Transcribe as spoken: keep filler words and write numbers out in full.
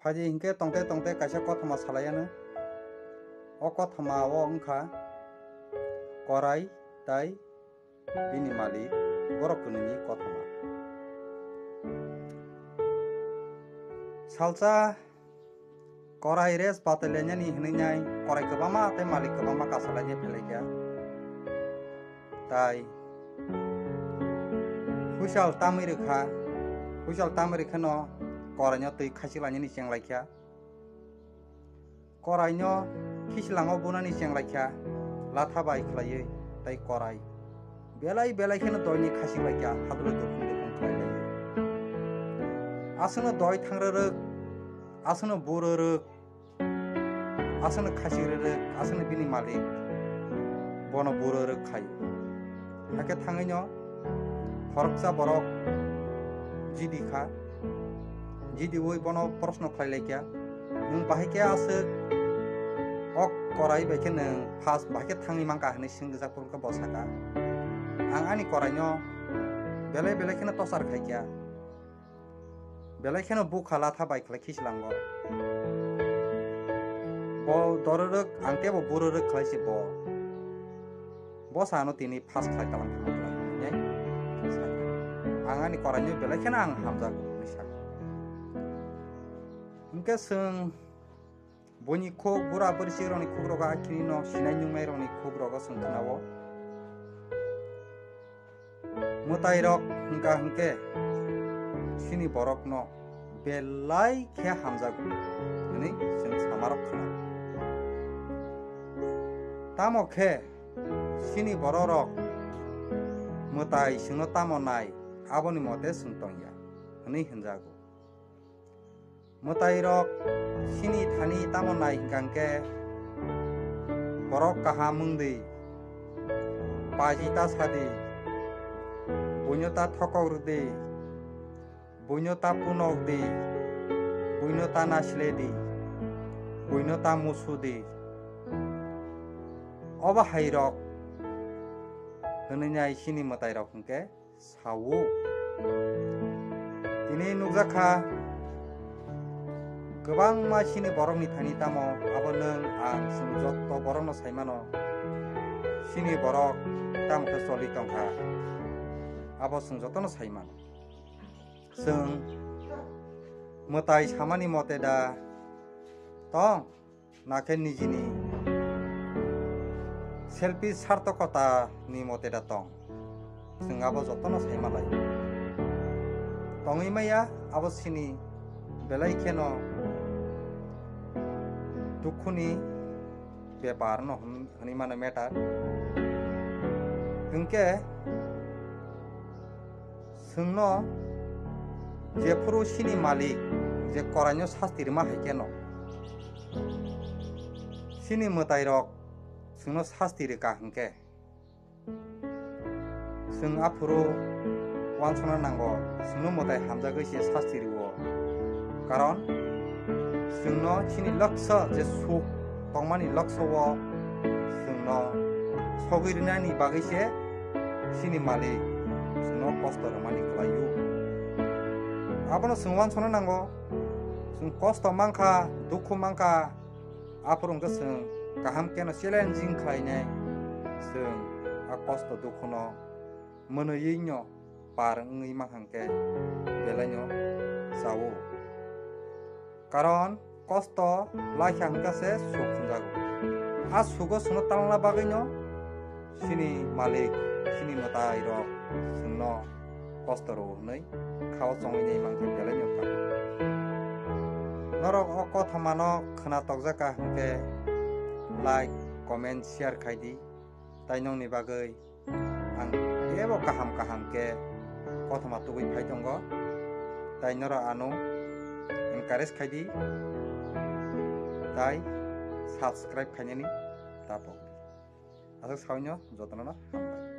Phaidi hinkhe tongte tongte kaisa kothoma salai anw. O kothoma o wngkha korai tai bini malik, borok kwnwini kothoma. Salsa korai res batailainani hwnwi nai korai kwbangma tei malik kwbangma kasalainai phelaikha. Tai huisal tamwi rwkha, huisal tamwi rwkheno koraino twi khachik lainani chenglaikha. Koraino khisilango bunani chenglaikha, latha bai khlaiwi, tai korai belai belai kheno doini khachik laikha, hadulwi duphung duphung khlai laiwi. Aswkno doi thang rwrwk, aswkno bu rwrwk, aswkno khachik rwrwk, aswkno bini malik bono bu rwrwk khai. Hakhe thangwino khoroksa borok jidi kha, jidiwi bono proshno khlai laikha, "Nwng bahai khe aswk o korai bai khe nwng first bahai khe thangwi mankha?" hwnwi swngjakphuru khe bo sakha, "Ang ani koraino belai belai kheno tochar khaikha." Belai kheno bukha latha bai khlai khisilango. Bo dororok ang tebo burorok khlai se bo. Bo sano tini first khlai talang thangma khlai hinwi nai sa. Ang ani koraino belai kheno ang hamjago hinwi sa. Hwnkhe chwng Buini khuk, bura bwrwichwk rokni khuk rogo, akhini no sinai nungnai rokni khuk rogo chwng khwnao. Mwtai rok hwnkha hwnkhe chini borok no belai khe hamjago hwnwi chwng sama rok khna. Tamo khe chini borok rok mwtai chwngno tamo nai, aboni mote chwng tongya hwnwi hwnjago. Mwtai rok chini thani tamo nai hwnkha hwnkhe, borok kaham wng di, paji ta sa di, buino ta thokok rw di, buino ta punok di, buino ta nasle di, buino ta musu di. Obo hai rok hwnwi nai chini mwtai rok hwnkhe sao. Tini nukjakha kwbangma chini borokni thani tamo, abo nwng ang chwng joto borokno saimano, chini borok tamo khe choli tongkha, abo chwng jotono saimano. Chwng mwtai samani mote da tong, nakhe nijini selfish sartokota ni mote da tong. Chwng abo jotono saimalai. Tongwi maya abo chini belai kheno dukhuni bepar no hwn-, hwnwi mano matter. Hwnkhe chwngno jephuru chini malik je koraino sasti rwma hai kheno, chini mwtairok chwngno sasti rwkha hwnkhe, chwng aphuru uansukna nango, chwngno mwtai hamjagwi se sasti rwo. Karon chwngno chini lokso je suk tongmani lokso o chwngno sogwi rwnani bagwi se chini malik chwngno kosto rwmani kwlaio. Abono chwng uansukna nango, chwng kosto mankha, dukhu mankha, aphuru hwnkhe chwng kaham kheno challenging khlainai, chwng a kosto dukhuno mwnwiwi no par wngwi mankha hwnkhe belaino chao. Karon kosto laikha hwnkha se suk hwnjago. A sugo chwngno talna bagwino chini malik, chini mwtairok chwngno kosto rwo hwnwi khao chongwi nai mankhe belaino kha. Norok o kothomano khwna tokjak kha hwnkhe like, comment, share khai di. Tai nokni bagwi ang teibo kaham kaham khe kothoma tubui phai tongo. Tai norok ano encourage khai di, tai subscribe khainani ta pok di. Aswk saui no jotono no hambai.